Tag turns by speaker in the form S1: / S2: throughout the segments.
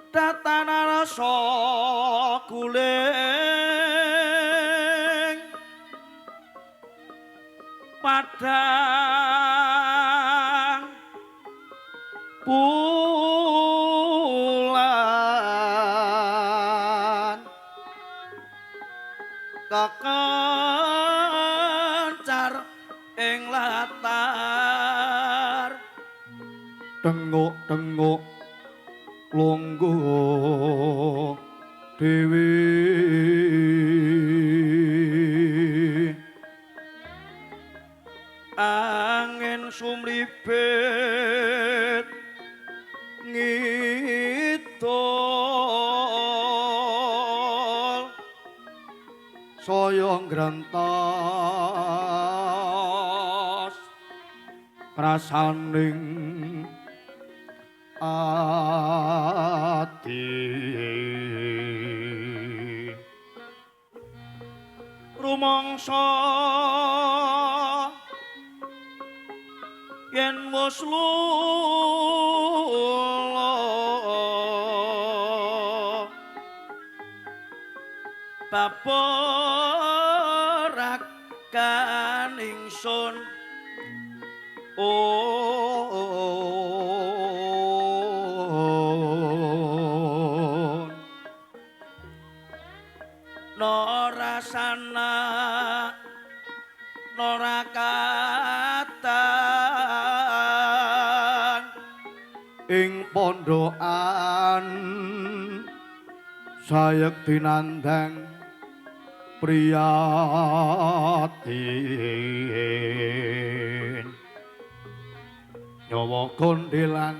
S1: Datana rasa guling padang bulan kekencar ing latar
S2: Tengok-tengok lungguh dhewe
S1: angin sumribit ngidul
S2: saya ngrentas rasaning ati
S1: rumangsa yen wis lula babarakan ingsun no rasana no rakatan
S2: ing pondokan sayekti nandang priyatin nyawa gondelan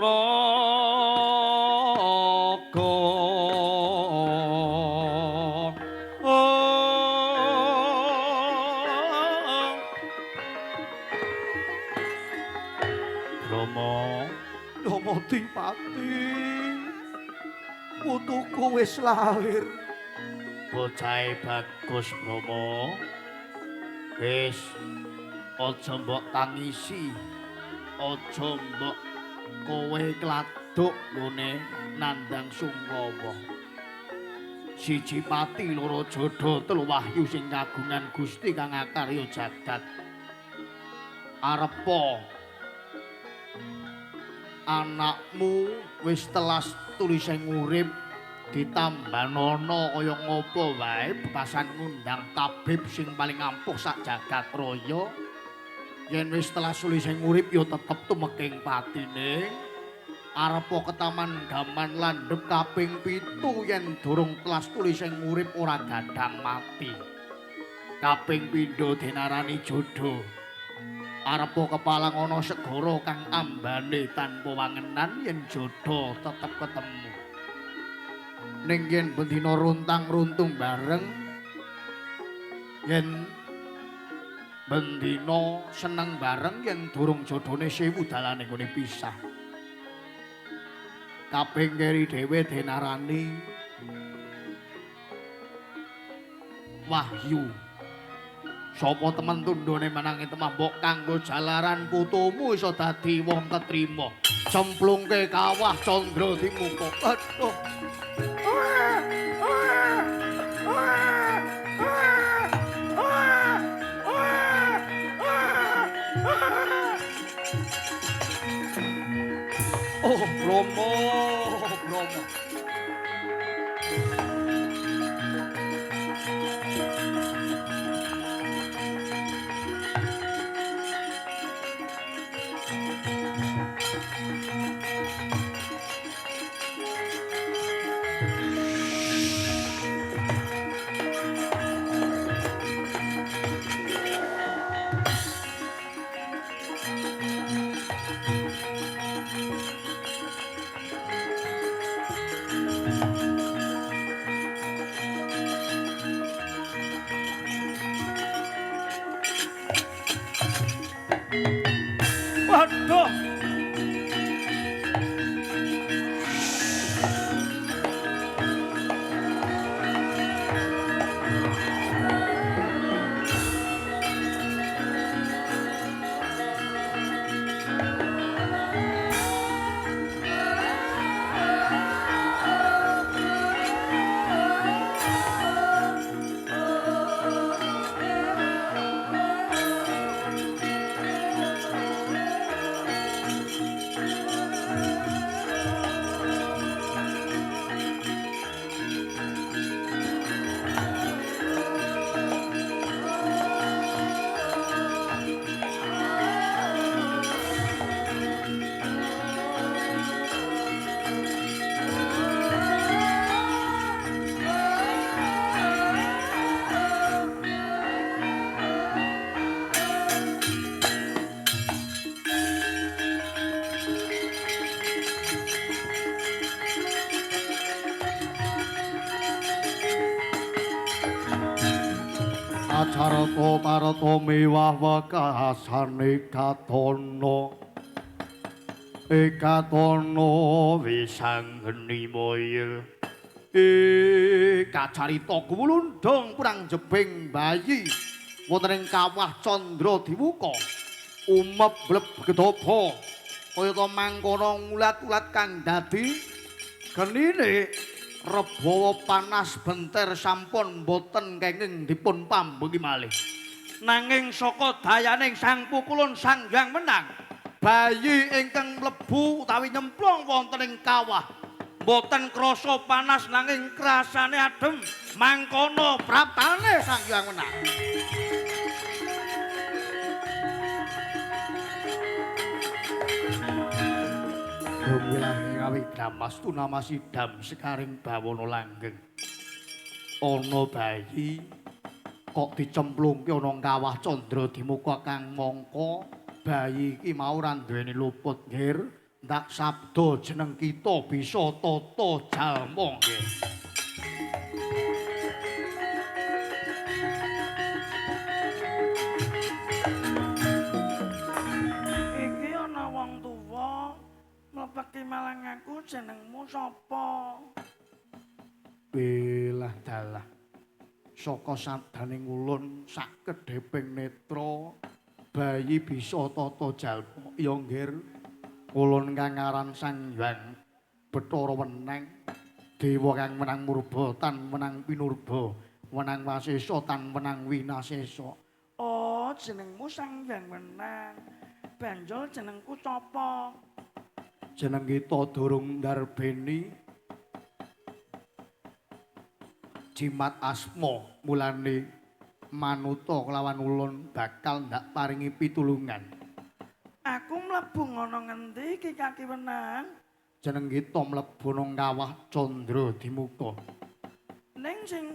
S1: raga.
S2: Rama Rama Dipati putuku wis lahir
S1: bocahe bagus Brama wis aja mbok tangisi aja mbok kowe kladuk ngene nandang sungkawa siji pati loro jodho telu wahyu sing kagungan Gusti kang akarya jagat arepa anakmu wis telas tulise urip ditambanono kaya ngopo wae bebasan ngundang tabib sing paling ampuh sak jagat raya yen wis telas tulise urip ya tetep tumeking patine arepa ketaman gaman landhep kaping 7 yen durung telas tulise urip ora gadang mati kaping pindho denarani jodho arepa kepalang ana segara kang ambane tanpa wangenan yen jodho tetep ketemu ning yen bendina runtang-runtung bareng yen bendina seneng bareng yen durung jodhone sewu dalane nggone pisah kaping keri dhewe denarani wahyu sapa temen tundhone menangi temambok kanggo jalaran putumu iso dadi wong ketrima cemplungke kawah candra dimuka aduh.
S2: Oh Bromo Bromo
S1: Waduh.
S2: Kacarta parata miwah wekasane katana. Ekatana wisanggeni maya.
S1: Kacarita kuwulundhung kurang jebing bayi wonten ing kawah Candra Dimuka. Umep bleb gedaba kayata mangkono ngulat-ulat kang dadi genine rebawa panas benter sampun boten kenging dipun pambengi malih. Nanging saka dayaning Sang Pukulun Sang Hyang Wenang, bayi ingkang mlebu utawi nyemplung wonten ing kawah boten krasa panas nanging krasane adem. Mangkono praptane Sang Hyang Wenang. Wilahe awigramastu namasidam sekaring bawana langgeng. Ana bayi kok dicemplungke ana kawah Candra Dimuka kang mangka bayi iki mau ora duweni luput nggir. Ndak sabda jeneng kita bisa tata jalma nggih.
S3: Iki ana wong tuwa mlepeki malang aku, jenengmu sapa?
S1: Belah dalah. Saka sabdaning ulun sak kedheping netra bayi bisa tata jalma. Ya nggir. Ulun kang aran Sang Hyang Bathara Wenang, dewa kang menang murba tan menang pinurba, wenang wasesa tan wenang winasesa.
S3: Oh, jenengmu Sang Hyang Wenang. Banjur jenengku sapa?
S1: Jeneng kita durung ndarbeni jimat asma, mulane manuta kelawan ulun bakal ndak paringi pitulungan.
S3: Aku mlebu ngono ngendi iki Kaki Wenang?
S1: Jeneng kita mlebu nang kawah Candra Dimuka.
S3: Ning sing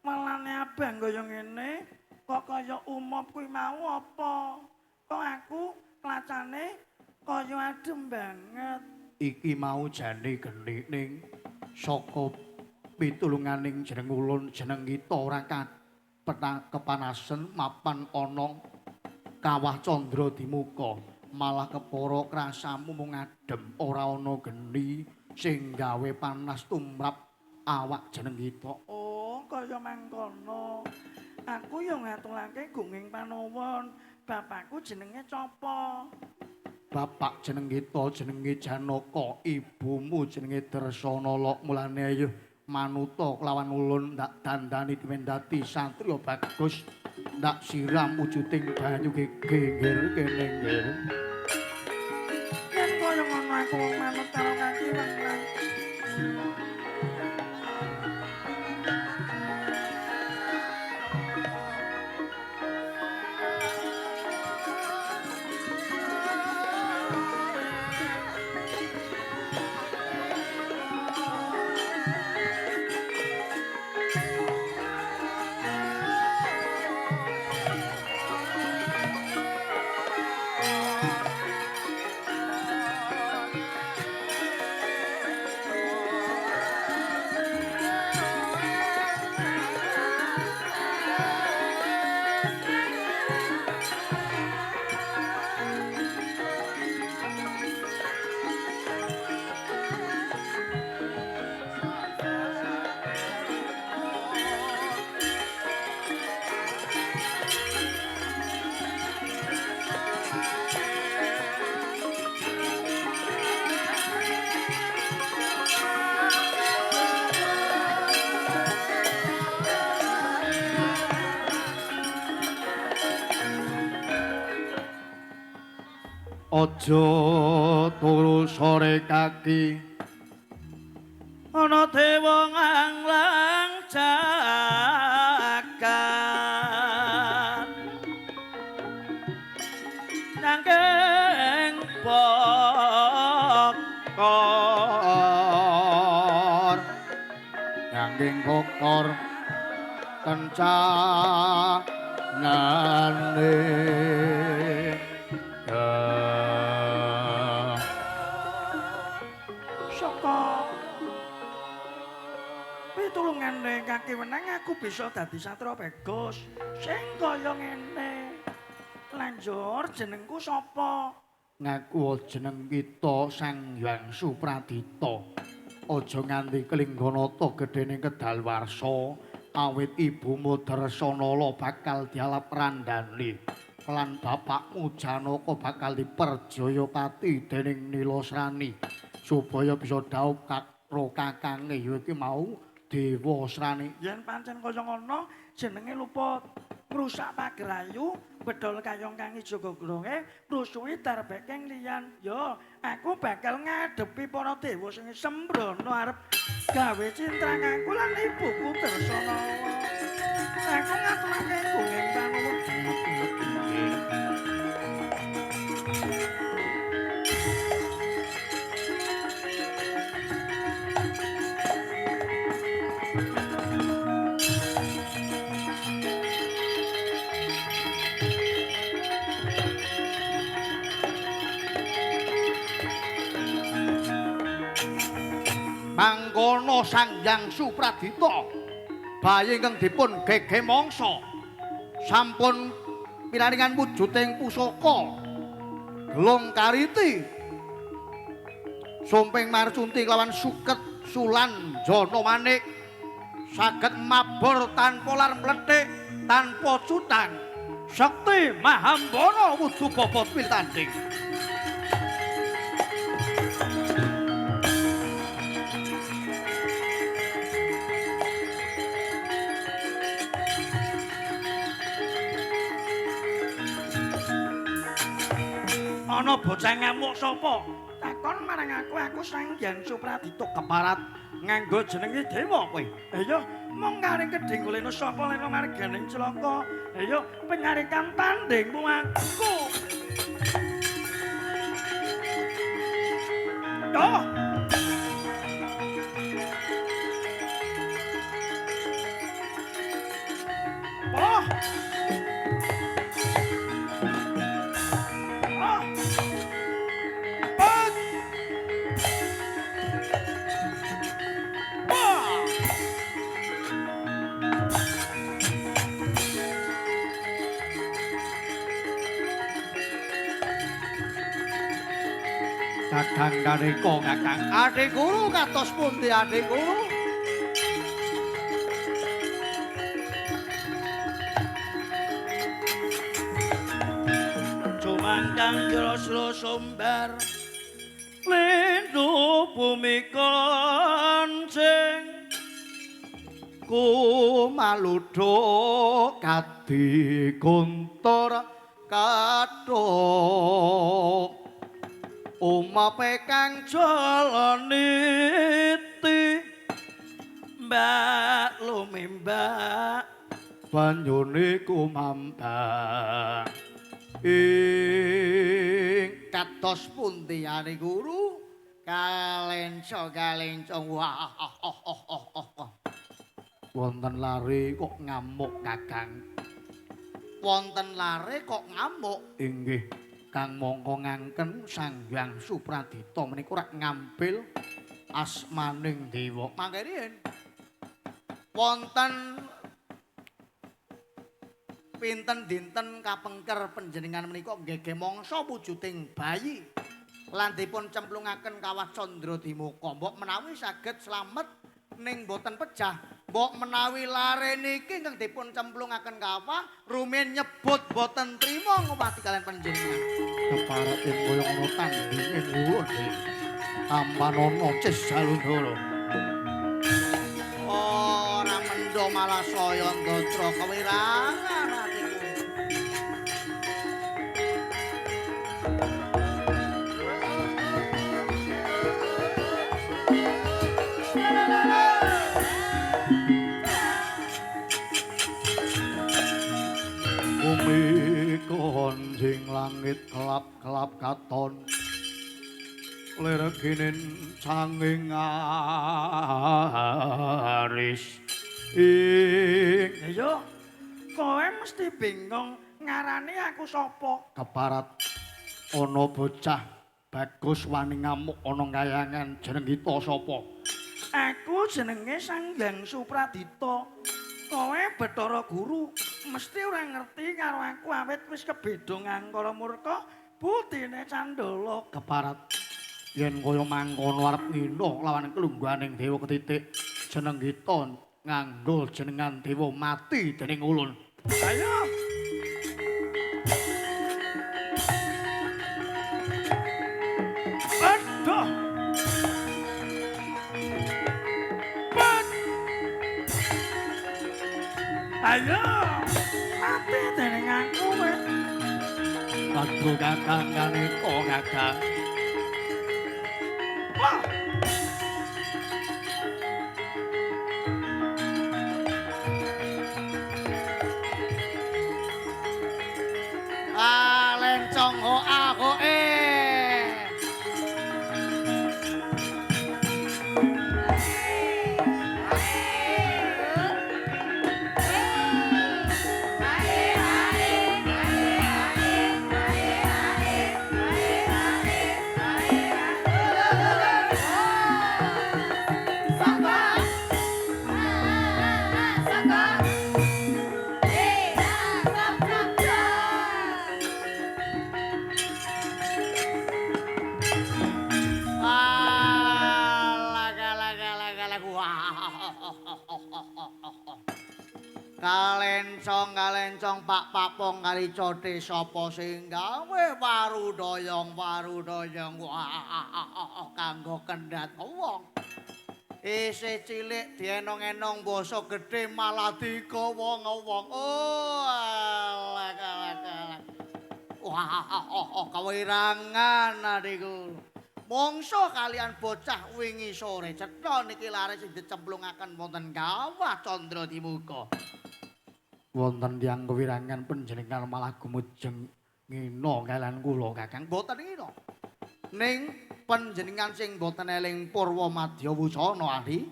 S3: welane abang kaya ngene kok kaya umop kuwi mau apa? Kok aku klacane kaya adem banget.
S1: Iki mau jane geni ning saka pitulunganing jeneng ulun, jeneng kita ora kepanasen mapan ana kawah Candra Dimuka, malah kepara krasamu mung adem ora ana geni sing gawe panas tumrap awak jeneng kita.
S3: Oh, kaya mangkono. Aku yo ngaturake gunging panuwun. Bapakku jenenge sapa?
S1: Bapak jeneng kita jenenge Janaka, ibumu jenenge Dresanala. Mulane ayo manuta kelawan ulun ndak dandani diwendati satriya bagus, ndak siram wujuding banyu geger kene nggih.
S3: Yen kaya ngono aku manut karo Kaki Wenang.
S1: Aja turu sore kaki
S3: ana dewa nganglang jagat nanging bokor
S1: nanging bokor kencanane.
S3: Dungake wenang aku bisa dadi satria bagus sing kaya ngene. Lanjur jenengku sapa?
S1: Ngaku jeneng kita Sang Hyang Supradita. Aja nganti kelingganata gedene kedalwarsa awit ibumu Dresanala bakal dialap randhane lan bapakmu Janaka bakal diperjayapati dening Nilasrani supaya bisa dhaup karo kakange ya iki mau Dewa Srani.
S3: Yen pancen kaya ngono jenenge lupa ngrusak pagerayu, bedol kayong kang ijo gogronge, ngrusuhi darbekeng liyan. Yo, aku bakal ngadepi para dewa sing sembrono arep gawe cintrang aku lan ibuku Dresanala. Aku ngaturake gunging panuwun.
S1: Mangkono Sang Hyang Supradita bayi ingkang dipun gege mangsa sampun pinaringan wujuding pusaka gelung kariti sumping marcunti kelawan suket sulan jana manik saged mabur tanpa lar mlethik tanpa cutang sekti mahambara wudu bobot piltanding.
S3: Ana bocah ngamuk sapa? Takon marang aku, aku Sang Hyang Supradita
S1: keparat nganggo jenenge dewa kowe.
S3: Iya, mung karing kedhing kulino sapa lena marganing cilaka. Iya, penyarikan tandingmu aku. Yo. Oh.
S1: Kakang kaneka kakang Ade Guru kados pundi Ade Guru?
S3: Jumangkang jrosro sumber lindu bumi kancing
S1: kumaludho kadi guntur kathuk umape kang
S3: jalaniti mbak lumimbak
S1: banyune kumambang ing kados pundi Ane Guru kalenco kalenco wah oh oh oh oh wonten lare kok ngamuk kakang, wonten lare kok ngamuk. Inggih kang mongko ngangken Sang Hyang Supradita menika ora ngambil asmaning dewa. Mangke riyin wonten pinten dinten kapengker panjenengan menika nggege mangsa wujuding bayi lan dipun cemplungaken kawah Candra Dimuka. Mbok menawi saged slamet ning boten pejah. Mbok menawi lare niki ingkang dipun cemplungaken kawah rumiyin nyebut boten trima ngupati kalian panjenengan. Keparat ing kaya ngono tandinge ngulun tampanana cis jalundara. Ora mendho malah saya ndatra kewirangan atiku.
S2: Konjing langit kelap-kelap katon lerginin sanging aris ing.
S3: Ayo kowe mesti bingung ngarani aku sapa.
S1: Keparat ana bocah bagus wani ngamuk ana kayangan jeneng kita sapa?
S3: Aku jenenge Sang Hyang Supradita. Kowe Bathara Guru mesti ora ngerti karo aku awit wis kebeda ngangkara murka butine candala.
S1: Keparat yen kaya mangkono arep ngino lawan kelungguhaning dewa ketitik jeneng kita nganggo jenengan dewa mati dening ulun.
S3: Ayo. Aduh. Pat. Ayo. Mati dening aku kowe.
S1: Aduh kakang kaneka kakang.
S3: Wah.
S1: Ah, lencong ho a ho e. Kalencong kalencong pak papong kali cote sapa sing gawe warudoyong warudoyong wah kanggo kendhat wong. Isih cilik dienong-enong basa gedhe malah digawa wong. Oh alah alah alah. Wah kawirangan adikku. Mongso kalian bocah wingi sore cetha niki lare sing dicemplungaken wonten kawah Candra Dimuka. Wonten tiyang kewirangan panjenengan malah gumujeng ngina kalian kula Kakang. Mboten ngina. Ning panjenengan sing mboten eling Purwa Madya Wusana ahli.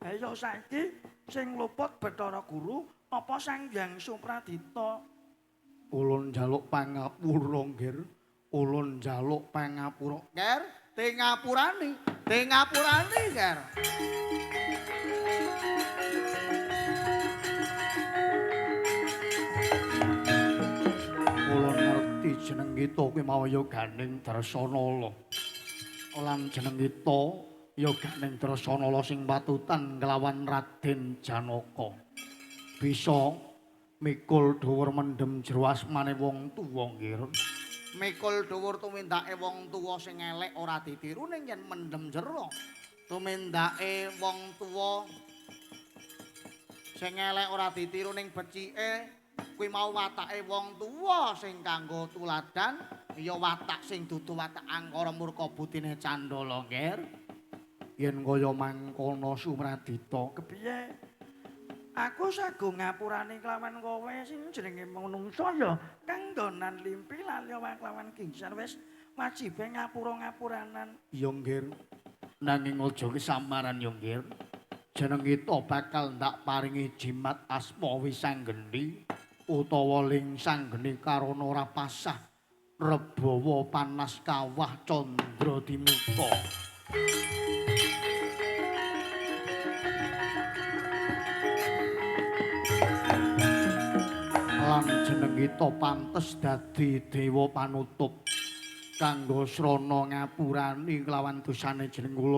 S3: Ayo saiki sing luput Bathara Guru apa Sang Hyang Supradita?
S1: Ulun njaluk pangapura nggir. Ulun njaluk pangapura.
S2: Ger, tengapurane, tengapurane ger.
S1: Ulun ngerti jeneng kita kuwi mau ya Ganing Dresanala. Lan jeneng kita ya Ganing Dresanala sing patutan kelawan Raden Janaka. Bisa mikul dhuwur mendem jero asmane wong tuwa nggir.
S2: Mikul dhuwur tumindake wong tuwa sing elek ora ditiru ning yen mendem jero. Tumindake wong tuwa sing elek ora ditiru ning becike kuwi mau watake wong tuwa sing kanggo tuladan ya watak sing dudu watak angkara murka butine candala
S1: nger. Yen kaya mangkono Sumradita
S3: kepiye? Aku sago ngapurane kelawan kowe sing jenenge manungsa ya kanggonan limpi lali kelawan gingsan wis wajibe ngapura-ngapuranan.
S1: Iya nggir. Nanging aja kesamaran ya nggir. Jeneng kita bakal ndak paringi jimat asma Wisanggeni utawa Lingsanggeni karana ora pasah rebawa panas kawah Candra Dimuka. Lan jeneng kita pantes dadi dewa panutup kanggo srana ngapurani kelawan dosane jeneng kula.